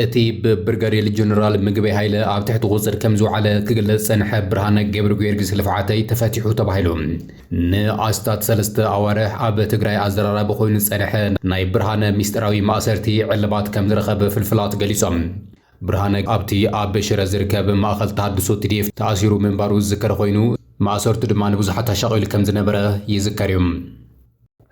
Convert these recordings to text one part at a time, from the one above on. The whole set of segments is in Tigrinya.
እቲ ብብርጋዴር ጀነራል ምግበይ ሃይለ ኣብ ትሕቲ ቁፅፅር ከም ዝወዓለ ክግለጽ ዝጸንሐ ብርሃነ ገብረ ጊዮርጊስ ልፍዓተይ ተፈቲሑ ተባሂሉ። ንኣስታት ሰለስተ ኣዋርሕ ኣብ ትግራይ ኣዘራራቢ ኮይኑ ዝጸንሐ ናይ ብርሃነ ሚስጥራዊ ማእሰርቲ ዕልባት ከም ዝረኸበ ፍልፍላት ገሊጾም። ብርሃነ ኣብቲ ኣብ ሽረ ዝርከብ ማእኸል ተሃድሶ ቲ ዲ ኤፍ ተኣሲሩ ምንባሩ ዝዝከር ኮይኑ፣ ማእሰርቱ ድማ ንብዙሓት ኣሻቒሉ ከም ዝነበረ ይዝከር እዩ።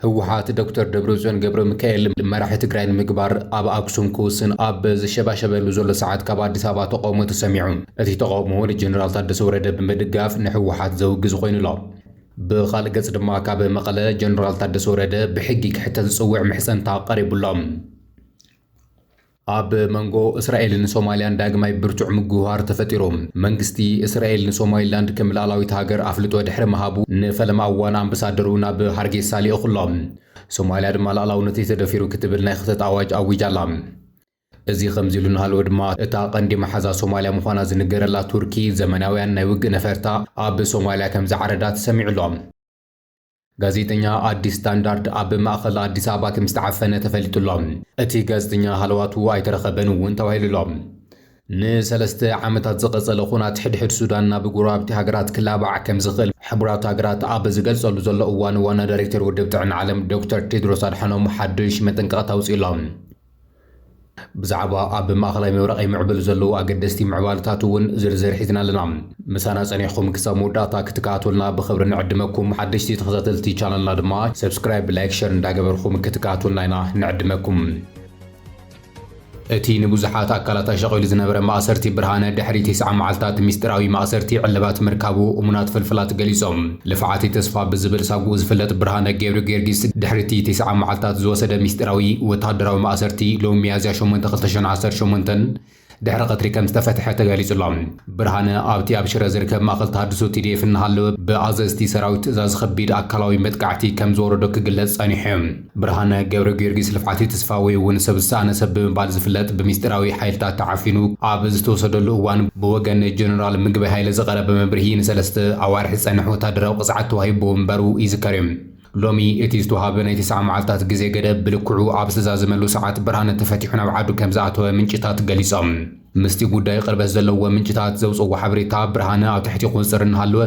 ህወሓት ዶክተር ደብረጽዮን ገብረ ሚካኤል መራሒ ትግራይ ንምግባር ኣብ ኣክሱም ክውስን ኣብ ዝሸባሸበሉ ዘሎ ሰዓት ካብ ኣዲስ ኣበባ ተቃውሞ ተሰሚዑ። እቲ ተቃውሞ ንጀነራል ታደሰ ወረደ ብምድጋፍ ንህወሓት ዘውግዝ ኮይኑ ኣሎ። ብኻልእ ገጽ ድማ ካብ መቐለ ጀነራል ታደሰ ወረደ ብሕጊ ክሕተት ዝጽውዕ ምሕጸንታ ቀሪቡ ኣሎ። ኣብ መንጎ እስራኤልን ሶማልያን ዳግማይ ብርቱዕ ምጉህሃር ተፈጢሩ። መንግስቲ እስራኤል ንሶማሊላንድ ከም ላዕላዊት ሃገር ኣፍልጦ ድሕሪ ምሃቡ፣ ንፈለማ እዋን ኣምባሳደሩ ናብ ሃርጌሳ ልኢኹ ኣሎ። ሶማልያ ድማ ላዕላውነተይ ተደፊሩ ክትብል ናይ ክተት ኣዋጅ ኣዊጃ ኣላ። እዚ ከምዚ ኢሉ እናሃለወ ድማ፣ እታ ቀንዲ መሓዛ ሶማልያ ምዃና ዝንገረላ ቱርኪ፣ ዘመናውያን ናይ ውግእ ነፈርታ ኣብ ሶማልያ ከም ዝዓረዳ ተሰሚዑ ኣሎ። ጋዜጠኛ ኣዲስ ስታንዳርድ ኣብ ማእኸል ኣዲስ ኣበባ ከም ዝተዓፈነ ተፈሊጡ ኣሎ። እቲ ጋዜጠኛ ሃለዋቱ ኣይተረኸበን እውን ተባሂሉ ኣሎ። ንሰለስተ ዓመታት ዝቐጸለ ኹናት ሕድሕድ ሱዳን ናብ ጎረባብቲ ሃገራት ክላባዕ ከም ዝኽእል ሕቡራት ሃገራት ኣብ ዝገልጸሉ ዘሎ እዋን፣ ዋና ዳይሬክተር ውድብ ጥዕና ዓለም ዶክተር ቴድሮስ ኣድሓኖም ሓድሽ መጠንቀቕታ ኣውጺኡ ኣሎ። ብዛዕባ ኣብ ማእኸላይ ምብራቕ ይምዕብሉ ዘለዉ ኣገደስቲ ምዕባለታት እውን ዝርዝር ሒዝና ኣለና። ምሳና ጸኒሕኩም ክሳብ መወዳእታ ክትከታተሉና ብኽብሪ ንዕድመኩም። ሓደሽቲ ተኸታተልቲ ቻነልና ድማ ሰብስክራይብ፣ ላይክ፣ ሸር እንዳገበርኩም ክትከታተሉና ኢና ንዕድመኩም። እቲ ንብዙሓት ኣካላት ኣሻቒሉ ዝነበረ ማእሰርቲ ብርሃነ ድሕሪ ተስዓ መዓልታት ሚስጥራዊ ማእሰርቲ ዕልባት ምርካቡ እሙናት ፍልፍላት ገሊጾም። ልፍዓተይ ተስፋ ብዝብል ሳጉኡ ዝፍለጥ ብርሃነ ገብረ ጊዮርጊስ ድሕሪ እቲ ተስዓ መዓልታት ዝወሰደ ሚስጥራዊ ወተሃደራዊ ማእሰርቲ ሎሚ ሚያዝያ ሸሞንተ ክልተ ሺሕ ዓሰርተ ሸሞንተ ድሕሪ ቀትሪ ከም ዝተፈትሐ ተገሊጹ ኣሎ። ብርሃነ ኣብቲ ኣብ ሽረ ዝርከብ ማእከል ተሃድሶ ቲ ዲ ኤፍ እናሃለወ ብኣዘዝቲ ሰራዊት ትእዛዝ ከቢድ ኣካላዊ መጥቃዕቲ ከም ዝወረዶ ክግለጽ ጸኒሑ እዩ። ብርሃነ ገብረ ጊዮርጊስ ልፍዓተይ ተስፋ ወይ እውን ሰብ ዝሰኣነ ሰብ ብምባል ዝፍለጥ ብሚስጢራዊ ሓይልታት ተዓፊኑ ኣብ ዝተወሰደሉ እዋን ብወገን ጀነራል ምግበይ ሃይለ ዝቐረበ መብርሂ ንሰለስተ ኣዋርሕ ዝጸንሕ ወታደራዊ ቅጽዓት ተዋሂብዎ ምንባሩ ይዝከር እዩ። ሎሚ እቲ ዝተዋሃበ ናይ ተስዓ መዓልታት ግዜ ገደብ ብልክዑ ኣብ ዝተዛዘመሉ ሰዓት ብርሃነ ተፈቲሑ ናብ ዓዱ ከም ዝኣተወ ምንጭታት ገሊጾም። ምስቲ ጉዳይ ቅርበት ዘለዎ ምንጭታት ዘውፅዎ ሓበሬታ ብርሃነ ኣብ ትሕቲ ቁፅፅር እናሃለወ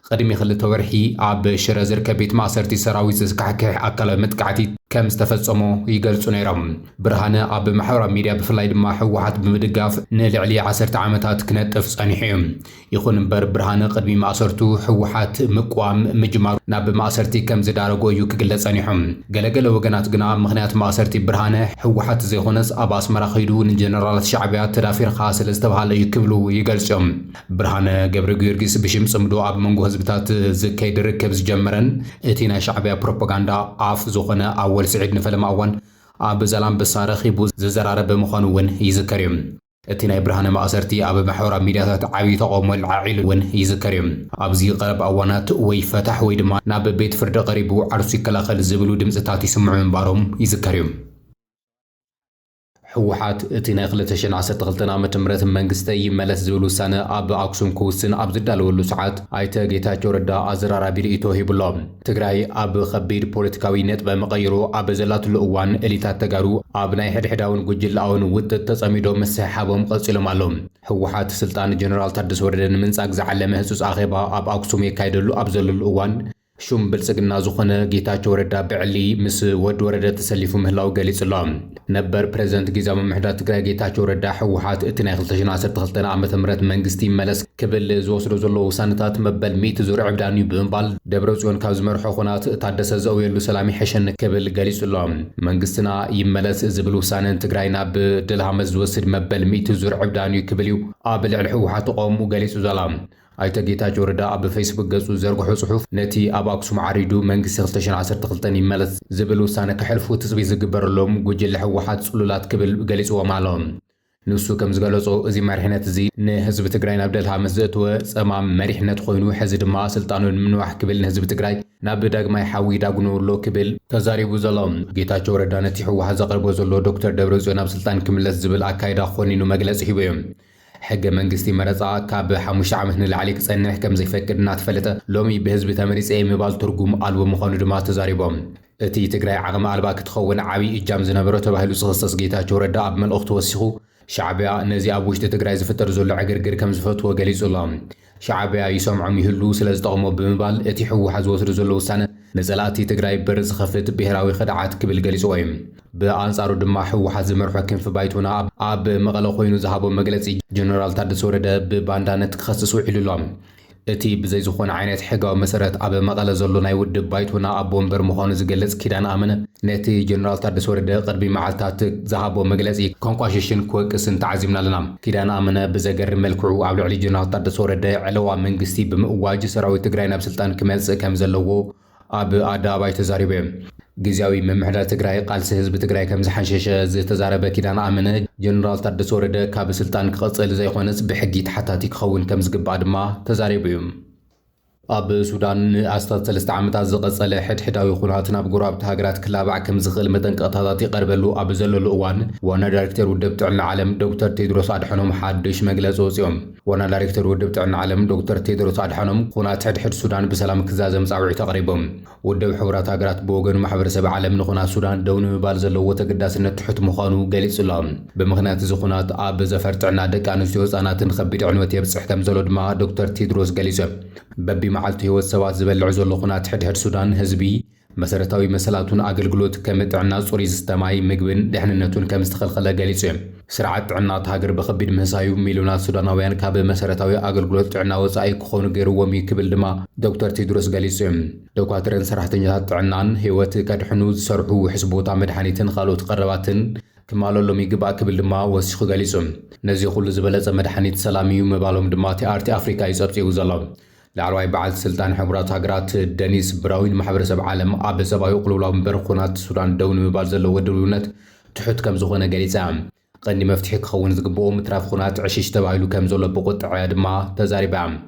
ቅድሚ ክልተ ወርሒ ኣብ ሽረ ዝርከብ ቤት ማእሰርቲ ሰራዊት ዘስካሕክሕ ኣካላዊ መጥቃዕቲ ከም ዝተፈጸሞ ይገልጹ ነይሮም። ብርሃነ ኣብ ማሕበራዊ ሚድያ ብፍላይ ድማ ህወሓት ብምድጋፍ ንልዕሊ ዓሰርተ ዓመታት ክነጥፍ ጸኒሑ እዩ። ይኹን እምበር ብርሃነ ቅድሚ ማእሰርቱ ህወሓት ምቅዋም ምጅማሩ ናብ ማእሰርቲ ከም ዝዳረጎ እዩ ክግለጽ ጸኒሑ። ገለገለ ወገናት ግና ምኽንያት ማእሰርቲ ብርሃነ ህወሓት ዘይኮነስ ኣብ ኣስመራ ከይዱ ንጀነራላት ሻዕብያ ተዳፊርካ ስለ ዝተባሃለ እዩ ክብሉ ይገልጹ እዮም። ብርሃነ ገብረ ጊዮርጊስ ብሽም ጽምዶ ኣብ መንጎ ህዝብታት ዝከይድ ርክብ ዝጀመረን እቲ ናይ ሻዕብያ ፕሮፓጋንዳ ኣፍ ዝኾነ ኣወል ስዒድ ንፈለማ እዋን ኣብ ዛላምበሳ ረኺቡ ዝዘራረበ ምዃኑ እውን ይዝከር እዩ። እቲ ናይ ብርሃነ ማእሰርቲ ኣብ ማሕበራዊ ሚድያታት ዓብዪ ተቓውሞ ኣልዓዒሉ እውን ይዝከር እዩ። ኣብዚ ቀረባ እዋናት ወይ ፈታሕ ወይ ድማ ናብ ቤት ፍርዲ ቀሪቡ ዓርሱ ይከላኸል ዝብሉ ድምፅታት ይስምዑ ምንባሮም ይዝከር እዩ። ህወሓት እቲ ናይ ክልተ ሽሕን ዓሰርተ ክልተን ዓመተ ምህረት መንግስተይ ይመለስ ዝብል ውሳነ ኣብ ኣክሱም ክውስን ኣብ ዝዳለወሉ ሰዓት ኣይተ ጌታቸው ረዳ ኣዘራራቢ ርእይቶ ሂቡ ኣሎ። ትግራይ ኣብ ኸቢድ ፖለቲካዊ ነጥበ መቐይሮ ኣብ ዘላትሉ እዋን፣ ኤሊታት ተጋሩ ኣብ ናይ ሕድሕዳውን ጉጅለኣውን ውጥጥ ተጸሚዶም ምስሕሓቦም ቀጺሎም ኣለዉ። ህወሓት ስልጣን ጀነራል ታደሰ ወረደ ንምንጻግ ዝዓለመ ህጹጽ ኣኼባ ኣብ ኣክሱም የካይደሉ ኣብ ዘለሉ እዋን፣ ሹም ብልጽግና ዝኾነ ጌታቸው ረዳ ብዕሊ ምስ ወዲ ወረደ ተሰሊፉ ምህላው ገሊጹ ኣሎ። ነበር ፕሬዝደንት ግዝያዊ ምምሕዳር ትግራይ ጌታቸው ረዳ፣ ህወሓት እቲ ናይ ክልተ ሽሕን ዓሰርተ ክልተን ዓመተ ምህረት መንግስቲ ይመለስ ክብል ዝወስዶ ዘሎ ውሳነታት መበል ሚእቲ ዙር ዕብዳን እዩ ብምባል፣ ደብረጽዮን ካብ ዝመርሖ ኹናት ታደሰ ዘእውየሉ ሰላም ይሐሸኒ ክብል ገሊጹ ኣሎ። መንግስትና ይመለስ ዝብል ውሳነ ንትግራይ ናብ ድል ሃመት ዝወስድ መበል ሚእቲ ዙር ዕብዳን እዩ ክብል እዩ ኣብ ልዕሊ ህወሓት ተቃውሞኡ ገሊጹ ዘሎ። ኣይተ ጌታቸው ረዳ ኣብ ፌስቡክ ገጹ ዝዘርግሖ ጽሑፍ፣ ነቲ ኣብ ኣክሱም ዓሪዱ መንግስቲ ክልተ ሽሕን ዓሰርተ ክልተን ይመለስ ዝብል ውሳነ ከሕልፉ ትጽቢት ዝግበረሎም ጉጅለ ህወሓት ጽሉላት ክብል ገሊጽዎም ኣሎ። ንሱ ከም ዝገለጾ፣ እዚ መሪሕነት እዚ ንህዝቢ ትግራይ ናብ ደልሃ ምስ ዘእተወ ጸማም መሪሕነት ኮይኑ፣ ሕዚ ድማ ስልጣኑ ንምንዋሕ ክብል ንህዝቢ ትግራይ ናብ ዳግማይ ሓዊ ይዳጉኖ ኣሎ ክብል ተዛሪቡ ዘሎ። ጌታቸው ረዳ ነቲ ህወሓት ዘቕርቦ ዘሎ ዶክተር ደብረጽዮን ናብ ስልጣን ክምለስ ዝብል ኣካይዳ ኮኒኑ መግለጺ ሂቡ እዩ። ሕገ መንግስቲ መረጻ ካብ ሓሙሽተ ዓመት ንላዕሊ ክጸንሕ ከም ዘይፈቅድ እናተፈለጠ፣ ሎሚ ብህዝቢ ተመሪጸ እየ ምባል ትርጉም ኣልቦ ምዃኑ ድማ ተዛሪቦም። እቲ ትግራይ ዓቕሚ ኣልባ ክትኸውን ዓብዪ እጃም ዝነበሮ ተባሂሉ ዝኽሰስ ጌታቸው ረዳ ኣብ መልእኽቱ ወሲኹ፣ ሻዕብያ ነዚ ኣብ ውሽጢ ትግራይ ዝፍጠር ዘሎ ዕግርግር ከም ዝፈትዎ ገሊጹ ኣሎ። ሻዕብያ ይሰምዖም ይህሉ ስለ ዝጠቕሞ ብምባል እቲ ህወሓት ዝወስዶ ዘሎ ውሳነ ንጸላእቲ ትግራይ በር ዝኸፍት ብሄራዊ ክድዓት ክብል ገሊጽዎ እዩ። ብኣንጻሩ ድማ ህወሓት ዝመርሖ ክንፊ ባይቶና ኣብ፣ ኣብ መቐለ ኮይኑ ዝሃቦ መግለጺ ጀነራል ታደሰ ወረደ ብባንዳነት ክኸስስ ውዒሉ ኣሎ። እቲ ብዘይ ዝኾነ ዓይነት ሕጋዊ መሰረት ኣብ መቐለ ዘሎ ናይ ውድብ ባይቶና ኣቦ ወንበር ምዃኑ ዝገልጽ ኪዳነ ኣመነ ነቲ ጀነራል ታደሰ ወረደ ቅድሚ መዓልታት ዝሃቦ መግለጺ ከንቋሽሽን ክወቅስን ተዓዚብና ኣለና። ኪዳነ ኣመነ ብዘገርም መልክዑ ኣብ ልዕሊ ጀነራል ታደሰ ወረደ ዕለዋ መንግስቲ ብምእዋጅ ሰራዊት ትግራይ ናብ ስልጣን ክመጽእ ከም ዘለዎ ኣብ ኣደባባይ ተዛሪቡ እዩ። ግዝያዊ ምምሕዳር ትግራይ ቃልሲ ህዝቢ ትግራይ ከም ዝሓንሸሸ ዝተዛረበ ኪዳነ ኣመነ፣ ጀነራል ታደሰ ወረደ ካብ ስልጣን ክቕጽል ዘይኮነስ ብሕጊ ተሓታቲ ክኸውን ከም ዝግባእ ድማ ተዛሪቡ እዩ። ኣብ ሱዳን ንኣስታት ሰለስተ ዓመታት ዝቐጸለ ሕድሕዳዊ ኩናት ናብ ጎረባብቲ ሃገራት ክላባዕ ከም ዝኽእል መጠንቀቕታታት ይቐርበሉ ኣብ ዘለሉ እዋን፣ ዋና ዳይሬክተር ውድብ ጥዕና ዓለም ዶክተር ቴድሮስ ኣድሓኖም ሓድሽ መግለጺ ወጺኦም። ዋና ዳይሬክተር ውድብ ጥዕና ዓለም ዶክተር ቴድሮስ ኣድሓኖም፣ ኩናት ሕድሕድ ሱዳን ብሰላም ክዛዘም ጻውዒት ኣቕሪቦም። ውድብ ሕቡራት ሃገራት ብወገኑ፣ ማሕበረሰብ ዓለም ንኹናት ሱዳን ደው ንምባል ዘለዎ ተገዳስነት ትሑት ምዃኑ ገሊጹ ኣሎ። ብምኽንያት እዚ ኩናት ኣብ ዘፈር ጥዕና ደቂ ኣንስትዮ፣ ህጻናትን ከቢድ ዕንወት የብጽሕ ከም ዘሎ ድማ ዶክተር ቴድሮስ ገሊጹ። በቢመዓልቱ ህይወት ሰባት ዝበልዕ ዘሎ ኩናት ሕድሕድ ሱዳን፣ ህዝቢ መሰረታዊ መሰላቱን ኣገልግሎት ከም ጥዕና፣ ጽሩይ ዝስተ ማይ፣ ምግብን ድሕንነቱን ከም ዝተኸልከለ ገሊጹ እዩ። ስርዓት ጥዕና እታ ሃገር ብኸቢድ ምህሳዩ፣ ሚልዮናት ሱዳናውያን ካብ መሰረታዊ ኣገልግሎት ጥዕና ወጻኢ ክኾኑ ገይርዎም እዩ ክብል ድማ ዶክተር ቴድሮስ ገሊጹ እዩ። ዶኳትርን ሰራሕተኛታት ጥዕናን ህይወት ከድሕኑ ዝሰርሑ ውሑስ ቦታ መድሓኒትን ካልኦት ቀረባትን ክማለሎም ይግባእ ክብል ድማ ወሲኹ ገሊጹ። ነዚ ኩሉ ዝበለጸ መድሓኒት ሰላም እዩ ምባሎም ድማ ቲኣርቲ ኣፍሪካ እዩ ጸብጺቡ ዘሎ። ላዕለዋይ በዓልቲ ስልጣን ሕቡራት ሃገራት ደኒስ ብራዊን፣ ማሕበረሰብ ዓለም ኣብ ሰብኣዊ ቅልውላው እምበር ኩናት ሱዳን ደው ንምባል ዘለዎ ድልውነት ትሑት ከም ዝኾነ ገሊጻ። ቀንዲ መፍትሒ ክኸውን ዝግብኦ ምትራፍ ኩናት ዕሽሽ ተባሂሉ ከም ዘሎ ብቁጥዐ ድማ ተዛሪባ።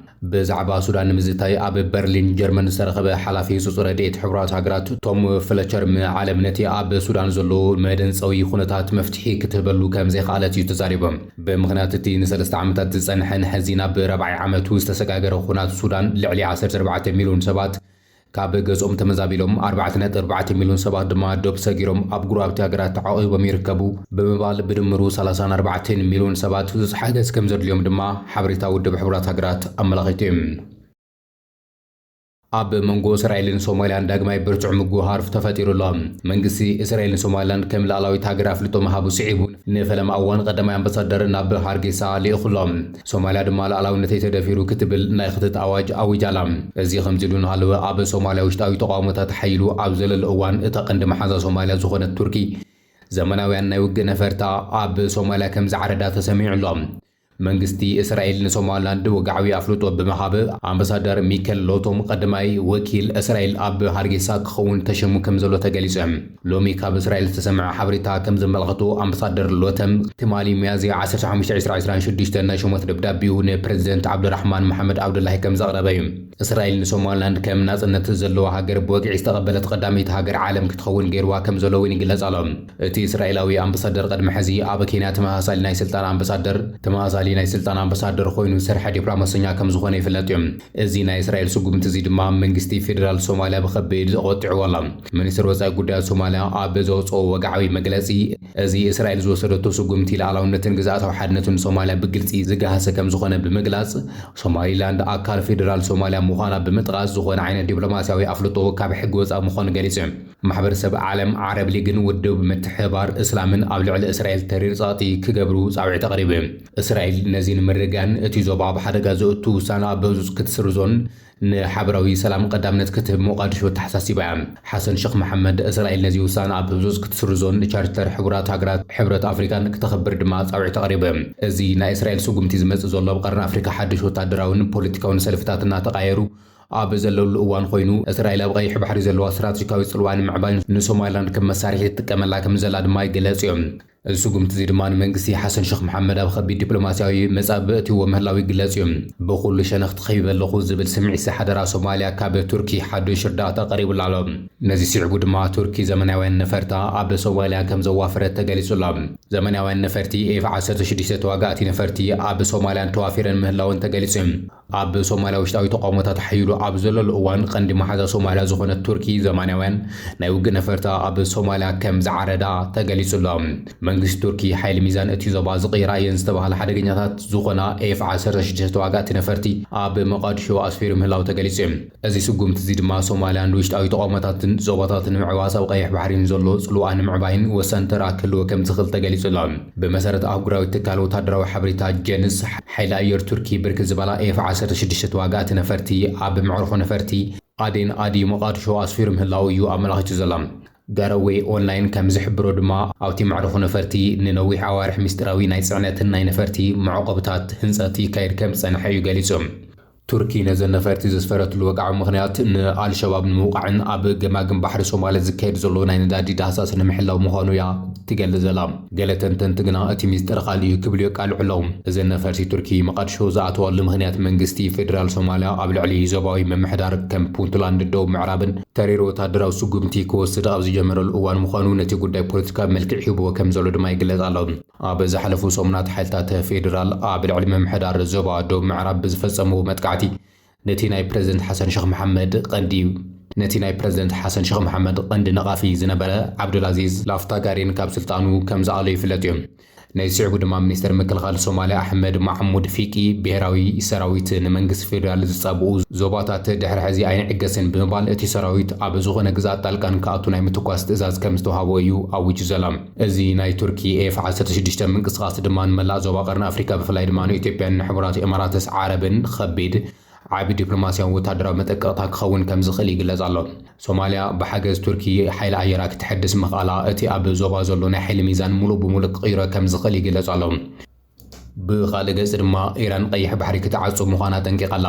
ብዛዕባ ሱዳን ንምዝታይ ኣብ በርሊን ጀርመን ዝተረኸበ ሓላፊ ህጹጽ ረድኤት ሕቡራት ሃገራት ቶም ፍለቸር፣ ዓለም ነቲ ኣብ ሱዳን ዘሎ መደንጸዊ ኩነታት መፍትሒ ክትህበሉ ከም ዘይከኣለት እዩ ተዛሪቡ። ብምኽንያት እቲ ንሰለስተ ዓመታት ዝጸንሐን ሕዚ ናብ ራብዓይ ዓመቱ ዝተሰጋገረ ኩናት ሱዳን፣ ልዕሊ ዓሰርተ ኣርባዕተ ሚልዮን ሰባት ካብ ገዝኦም ተመዛቢሎም፣ ኣርባዕተ ነጥቢ ኣርባዕተ ሚልዮን ሰባት ድማ ዶብ ሰጊሮም ኣብ ጎረባብቲ ሃገራት ተዓቑቦም ይርከቡ ብምባል፣ ብድምሩ ሰላሳን ኣርባዕተን ሚልዮን ሰባት ህጹጽ ሓገዝ ከም ዘድልዮም ድማ ሓበሬታ ውድብ ሕቡራት ሃገራት ኣመላኺቱ እዩ። ኣብ መንጎ እስራኤልን ሶማልያን ዳግማይ ብርቱዕ ምጉሃር ተፈጢሩ ኣሎ። መንግስቲ እስራኤልን ሶማልያን ከም ሉኣላዊት ሃገር ኣፍልጦ ምሃቡ ስዒቡ፣ ንፈለማ እዋን ቀዳማይ ኣምባሳደር ናብ ሃርጌሳ ልኢኹ ኣሎ። ሶማልያ ድማ ሉኣላውነተይ ተደፊሩ ክትብል ናይ ክተት ኣዋጅ ኣዊጃ ኣላ። እዚ ከምዚ ኢሉ እናሃለወ፣ ኣብ ሶማልያ ውሽጣዊ ተቃውሞታት ሓይሉ ኣብ ዘለሉ እዋን፣ እታ ቀንዲ መሓዛ ሶማልያ ዝኾነት ቱርኪ፣ ዘመናውያን ናይ ውግእ ነፈርታ ኣብ ሶማልያ ከም ዝዓረዳ ተሰሚዑ ኣሎ። መንግስቲ እስራኤል ንሶማልላንድ ወግዓዊ ኣፍልጦ ብምሃብ፣ ኣምባሳደር ሚከል ሎቶም ቀዳማይ ወኪል እስራኤል ኣብ ሃርጌሳ ክኸውን ተሸሙ ከም ዘሎ ተገሊጹ። ሎሚ ካብ እስራኤል ዝተሰምዐ ሓበሬታ ከም ዘመልክቶ፣ ኣምባሳደር ሎተም ትማሊ ሚያዝያ ዓሰርተ ሓሙሽተ ዕስራ ዕስራን ሽዱሽተን ናይ ሹመት ደብዳቤኡ ንፕረዚደንት ዓብዱራሕማን መሓመድ ዓብዱላሂ ከም ዘቕረበ እዩ። እስራኤል ንሶማልላንድ ከም ናጽነት ዘለዋ ሃገር ብወግዒ ዝተቐበለት ቀዳመይቲ ሃገር ዓለም ክትኸውን ገይርዋ ከም ዘሎ እውን ይግለጽ ኣሎ። እቲ እስራኤላዊ ኣምባሳደር ቅድሚ ሕዚ ኣብ ኬንያ ተመሳሳሊ ናይ ስልጣን ኣምባሳደር፣ ተመሳሳሊ ናይ ስልጣን ኣምባሳደር ኮይኑ ዝሰርሐ ዲፕሎማሰኛ ከም ዝኾነ ይፍለጥ እዩ። እዚ ናይ እስራኤል ስጉምቲ እዚ ድማ መንግስቲ ፌደራል ሶማልያ ብኸቢድ ኣቖጢዕዎ ኣሎ። ሚኒስትር ወጻኢ ጉዳያት ሶማልያ ኣብ ዘውጽኦ ወግዓዊ መግለጺ፣ እዚ እስራኤል ዝወሰደቶ ስጉምቲ ሉኣላውነትን ግዝኣታዊ ሓድነትን ሶማልያ ብግልጺ ዝገሃሰ ከም ዝኾነ ብምግላጽ፣ ሶማሊላንድ ኣካል ፌደራል ሶማልያ ምዃና ብምጥቃስ፣ ዝኾነ ዓይነት ዲፕሎማስያዊ ኣፍልጦ ካብ ሕጊ ወጻኢ ምዃኑ ገሊጹ። ማሕበረሰብ ዓለም፣ ዓረብ ሊግን ውድብ ምትሕብባር እስላምን ኣብ ልዕሊ እስራኤል ተሪር ጸቕጢ ክገብሩ ጻውዒት ኣቕሪቡ። እስራኤል ነዚ ንምርጋን እቲ ዞባ ኣብ ሓደጋ ዘእቱ ውሳነ ኣብ ህጹጽ ክትስርዞን ንሓበራዊ ሰላም ቀዳምነት ክትህብ ሞቃዲሾ ተሓሳሲባ እያ። ሓሰን ሸኽ መሓመድ፣ እስራኤል ነዚ ውሳነ ኣብ ህጹጽ ክትስርዞን ንቻርተር ሕቡራት ሃገራት ሕብረት ኣፍሪካን ክተኽብር ድማ ጻውዒት ኣቕሪቡ። እዚ ናይ እስራኤል ስጉምቲ ዝመጽእ ዘሎ፣ ኣብ ቀርኒ ኣፍሪካ ሓድሽ ወታደራውን ፖለቲካውን ሰልፍታት እናተቓየሩ ኣብ ዘለሉ እዋን ኮይኑ፣ እስራኤል ኣብ ቀይሕ ባሕሪ ዘለዋ ስትራቴጂካዊ ጽልዋ ንምዕባይ ንሶማሊላንድ ከም መሳርሒ ትጥቀመላ ከም ዘላ ድማ ይግለጽ እዩ። እዚ ስጉምቲ እዚ ድማ ንመንግስቲ ሓሰን ሸኽ መሓመድ ኣብ ከቢድ ዲፕሎማስያዊ መጻብብ እትይዎ ምህላው ይግለጽ እዩ። "ብኹሉ ሸነኽ ተኸቢበ ኣለኹ" ዝብል ስምዒት ዝሓደራ ሶማልያ፣ ካብ ቱርኪ ሓዱሽ ርዳእታ ቀሪቡላ ኣሎ። ነዚ ስዒቡ ድማ ቱርኪ ዘመናውያን ነፈርታ ኣብ ሶማልያ ከም ዘዋፈረት ተገሊጹ ኣሎ። ዘመናውያን ነፈርቲ ኤፍ ዓሰርተ ሽዱሽተ ተዋጋእቲ ነፈርቲ ኣብ ሶማልያን ተዋፊረን ምህላወን ተገሊጹ እዩ። ኣብ ሶማልያ ውሽጣዊ ተቓውሞታት ሓይሉ ኣብ ዘለሉ እዋን፣ ቀንዲ መሓዛ ሶማልያ ዝኾነት ቱርኪ፣ የማናውያን ናይ ውግእ ነፈርታ ኣብ ሶማልያ ከም ዝዓረዳ ተገሊጹ ኣሎ። መንግስቲ ቱርኪ ሓይሊ ሚዛን እቲ ዞባ ዝቕይራ እየን ዝተባህላ ሓደገኛታት ዝኾና ኤፍ ዓሰርተ ሽዱሽተ ተዋጋእቲ ነፈርቲ ኣብ መቓድሾ ኣስፊሩ ምህላው ተገሊጹ እዩ። እዚ ስጉምቲ እዚ ድማ ሶማልያ ንውሽጣዊ ተቓውሞታትን ዞባታትን ንምዕዋስ ኣብ ቀይሕ ባሕሪ ንዘሎ ጽልዋ ንምዕባይን ወሳኒ ተራ ክህልዎ ከም ዝኽእል ተገሊጹ ኣሎ። ብመሰረት ኣህጉራዊ ትካል ወታደራዊ ሓበሬታ ጀንስ፣ ሓይሊ ኣየር ቱርኪ ብርክት ዝበላ ኤፍ ዓሰርተ ሽዱሽተ ተዋጋእቲ ነፈርቲ ኣብ መዕርፎ ነፈርቲ ኣዴን ኣዲ ሞቓድሾ ኣስፊሩ ምህላው እዩ ኣመላኺቱ ዘሎ። ጋረዌ ኦንላይን ከም ዝሕብሮ ድማ፣ ኣብቲ መዕርፎ ነፈርቲ ንነዊሕ ኣዋርሕ ምስጢራዊ ናይ ጽዕነትን ናይ ነፈርቲ መዕቆብታት ህንጸት ይካየድ ከም ዝጸንሐ እዩ ገሊጹ። ቱርኪ ነዘን ነፈርቲ ዘስፈረትሉ ወግዓዊ ምኽንያት ንኣልሸባብ ንምውቃዕን ኣብ ገማግም ባሕሪ ሶማልያ ዝካየድ ዘሎ ናይ ነዳዲ ዳህሳስ ንምሕላው ምዃኑ እያ ትገልጽ ዘላ። ገለ ተንተንቲ ግና እቲ ሚስጥር ካልእ እዩ ክብሉ የቃልዑ ኣለዉ። እዘን ነፈርቲ ቱርኪ መቓድሾ ዝኣተዋሉ ምኽንያት መንግስቲ ፌደራል ሶማልያ ኣብ ልዕሊ ዞባዊ ምምሕዳር ከም ፑንትላንድ ደቡብ ምዕራብን ተሪር ወታደራዊ ስጉምቲ ክወስድ ኣብ ዝጀመረሉ እዋን ምዃኑ ነቲ ጉዳይ ፖለቲካዊ መልክዕ ሂብዎ ከም ዘሎ ድማ ይግለጽ ኣሎ። ኣብ ዝሓለፉ ሰሙናት ሓይልታት ፌደራል ኣብ ልዕሊ ምምሕዳር ዞባ ደቡብ ምዕራብ ብዝፈጸምዎ መጥቃዕቲ ነቲ ናይ ፕረዚደንት ሓሰን ሸኽ መሓመድ ቀንዲ ነቲ ናይ ፕረዚደንት ሓሰን ሸኽ መሓመድ ቀንዲ ነቓፊ ዝነበረ ዓብዱልኣዚዝ ላፍታጋሪን ካብ ስልጣኑ ከም ዝኣሎ ይፍለጥ እዩ። ነዚ ስዒቡ ድማ ሚኒስተር ምክልኻል ሶማልያ ኣሕመድ ማሕሙድ ፊቂ፣ ብሄራዊ ሰራዊት ንመንግስቲ ፌደራል ዝጻብኡ ዞባታት ድሕሪ ሕዚ ኣይንዕገስን ብምባል፣ እቲ ሰራዊት ኣብ ዝኾነ ግዝኣት ጣልቃን ክኣቱ ናይ ምትኳስ ትእዛዝ ከም ዝተዋሃቦ እዩ ኣዊጁ ዘሎ። እዚ ናይ ቱርኪ ኤፍ ዓሰርተ ሽዱሽተ ምንቅስቓስ ድማ ንመላእ ዞባ ቀርኒ ኣፍሪካ፣ ብፍላይ ድማ ንኢትዮጵያን ንሕቡራት ኢማራትስ ዓረብን ከቢድ ዓቢ ዲፕሎማስያዊ ወታደራዊ መጠንቀቕታ ክኸውን ከም ዝኽእል ይግለጽ ኣሎ። ሶማልያ ብሓገዝ ቱርኪ ሓይሊ ኣየራ ክትሕድስ ምኽኣላ፣ እቲ ኣብ ዞባ ዘሎ ናይ ሓይሊ ሚዛን ምሉእ ብምሉእ ክቕይሮ ከም ዝኽእል ይግለጽ ኣሎ። ብኻልእ ገጽ ድማ፣ ኢራን ቀይሕ ባሕሪ ክትዓጹ ምዃና ኣጠንቂቓ ኣላ።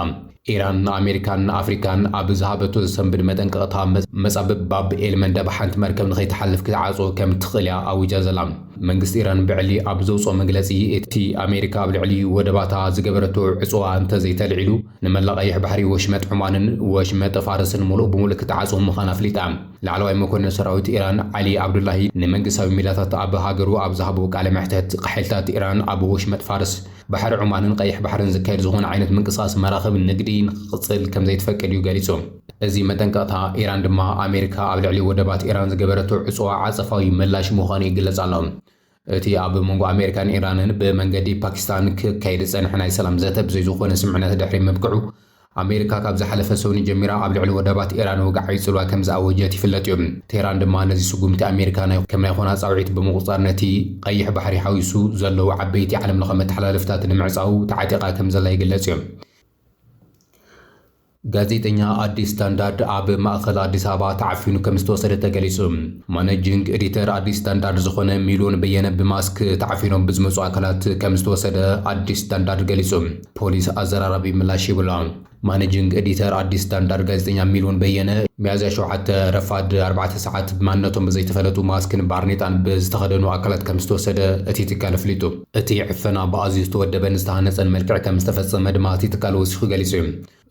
ኢራን ንኣሜሪካን ንኣፍሪካን ኣብ ዝሃበቶ ዘሰንብድ መጠንቀቕታ፣ መ-፣ መጻብብ ባብ ኤል መንደብ ሓንቲ መርከብ ንኸይትሓልፍ ክትዓጹ ከም ትኽእል እያ ኣዊጃ ዘላ። መንግስቲ ኢራን ብዕሊ ኣብ ዘውጽኦ መግለጺ፣ እቲ ኣሜሪካ ኣብ ልዕሊ ወደባታ ዝገበረቶ ዕጽዋ እንተዘይተልዒሉ፣ ንመላእ ቀይሕ ባሕሪ፣ ወሽመጥ ዑማንን ወሽመጥ ፋርስን ምሉእ ብምሉእ ክትዓጽው ምዃና ኣፍሊጣ። ላዕለዋይ መኮንን ሰራዊት ኢራን ዓሊ ዓብዱላሂ ንመንግስታዊ ሚድያታት ኣብ ሃገሩ ኣብ ዝሃቦ ቃለ መሕተት፣ ሓይልታት ኢራን ኣብ ወሽመጥ ፋርስ፣ ባሕሪ ዑማንን ቀይሕ ባሕርን ዝካየድ ዝኾነ ዓይነት ምንቅስቓስ መራኽብ ንግዲ ንክቕጽል ከም ዘይትፈቅድ እዩ ገሊጹ። እዚ መጠንቀቕታ ኢራን ድማ፣ ኣሜሪካ ኣብ ልዕሊ ወደባት ኢራን ዝገበረቶ ዕጽዋ ዓጸፋዊ ምላሽ ምዃኑ ይግለጽ ኣሎ። እቲ ኣብ መንጎ ኣሜሪካን ኢራንን ብመንገዲ ፓኪስታን ክካየድ ዝጸንሐ ናይ ሰላም ዘተ ብዘይ ዝኾነ ስምምዕነት ድሕሪ ምብቅዑ፣ ኣሜሪካ ካብ ዝሓለፈ ሰኑይ ጀሚራ ኣብ ልዕሊ ወደባት ኢራን ወግዓዊ ጽልዋ ከም ዝኣወጀት ይፍለጥ እዩ። ቴህራን ድማ ነዚ ስጉምቲ ኣሜሪካ ናይ፣ ከም ናይ ኾና ጻውዒት ብምቑጻር፣ ነቲ ቀይሕ ባሕሪ ሓዊሱ ዘለዉ ዓበይቲ ዓለምለኸ መተሓላለፍታት ንምዕጻው ተዓጢቓ ከም ዘላ ይግለጽ እዩ። ጋዜጠኛ ኣዲስ ስታንዳርድ ኣብ ማእኸል ኣዲስ ኣበባ ተዓፊኑ ከም ዝተወሰደ ተገሊጹ። ማኔጂንግ ኤዲተር ኣዲስ ስታንዳርድ ዝኾነ ሚልዮን በየነ ብማስክ ተዓፊኖም ብዝመጹ ኣካላት ከም ዝተወሰደ ኣዲስ ስታንዳርድ ገሊጹ። ፖሊስ ኣዘራራቢ ምላሽ ሂቡ ኣሎ። ማኔጂንግ ኤዲተር ኣዲስ ስታንዳርድ ጋዜጠኛ ሚልዮን በየነ፣ ሚያዝያ ሸውዓተ ረፋድ ኣርባዕተ ሰዓት ማንነቶም ብዘይተፈለጡ ማስክን ባርኔጣን ብዝተኸደኑ ኣካላት ከም ዝተወሰደ እቲ ትካል ኣፍሊጡ። እቲ ዕፈና ብኣዝዩ ዝተወደበን ዝተሃነጸን መልክዕ ከም ዝተፈጸመ ድማ እቲ ትካል ወሲኹ ገሊጹ እዩ።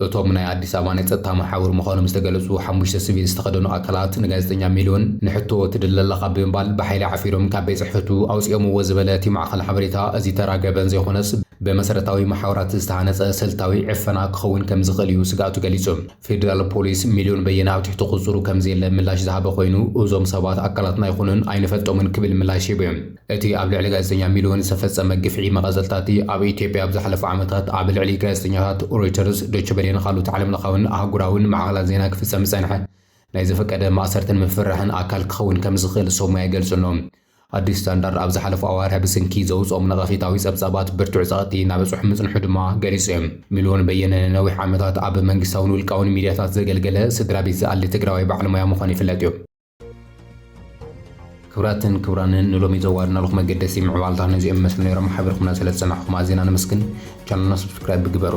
እቶም ናይ ኣዲስ ኣበባ ናይ ጸጥታ መሓውር ምዃኖም ዝተገለጹ ሓሙሽተ ሲቪል ዝተኸደኑ ኣካላት፣ ንጋዜጠኛ ሚልዮን ንሕቶ ትድለ ኣለኻ ብምባል ብሓይሊ ዓፊሮም ካብ ቤት ጽሕፈቱ ኣውጺኦምዎ ዝበለ እቲ ማዕኸን ሓበሬታ፣ እዚ ተራ ገበን ዘይኮነስ ብመሰረታዊ መሓውራት ዝተሃነጸ ስልታዊ ዕፈና ክኸውን ከም ዝኽእል እዩ ስግኣቱ ገሊጹ። ፌደራል ፖሊስ ሚልዮን በየነ ኣብ ትሕቲ ቁጽሩ ከም ዘየለ ምላሽ ዝሃበ ኮይኑ፣ እዞም ሰባት ኣካላትና ኣይኮኑን ኣይንፈልጦምን ክብል ምላሽ ሂቡ እዩ። እቲ ኣብ ልዕሊ ጋዜጠኛ ሚልዮን ዝተፈጸመ ግፍዒ መቐጸልታቲ ኣብ ኢትዮጵያ ኣብ ዝሓለፉ ዓመታት ኣብ ልዕሊ ጋዜጠኛታት ሮይተርስ፣ ዶይቸ ቬለን ካልኦት ዓለምለኻውን ኣህጉራውን ማዕኸናት ዜና ክፍጸም ዝጸንሐ ናይ ዘፈቀደ ማእሰርትን ምፍርራሕን ኣካል ክኸውን ከም ዝኽእል ሶማያ ይገልጹ ኣለዉ። ኣዲስ ስታንዳርድ ኣብ ዝሓለፉ ኣዋርሕ ብሰንኪ ዘውጽኦም ነቐፌታዊ ጸብጻባት ብርቱዕ ጸቕጢ እናበጽሑ ምጽንሑ ድማ ገሊጹ እዩ። ሚልዮን በየነ ንነዊሕ ዓመታት ኣብ መንግስታውን ውልቃውን ሚድያታት ዘገልገለ፣ ስድራ ቤት ዝኣሊ ትግራዋይ በዓል ሞያ ምዃኑ ይፍለጥ እዩ። ክቡራትን ክቡራንን፣ ንሎሚ ዘዋድናልኩም መገደሲ ምዕባለታት ነዚኦም ይመስሉ ነይሮም። ሓቢርኩምና ስለ ዝጸናሕኩም ኣዚና ነመስግን። ቻነልና ሰብስክራይብ ግበሩ።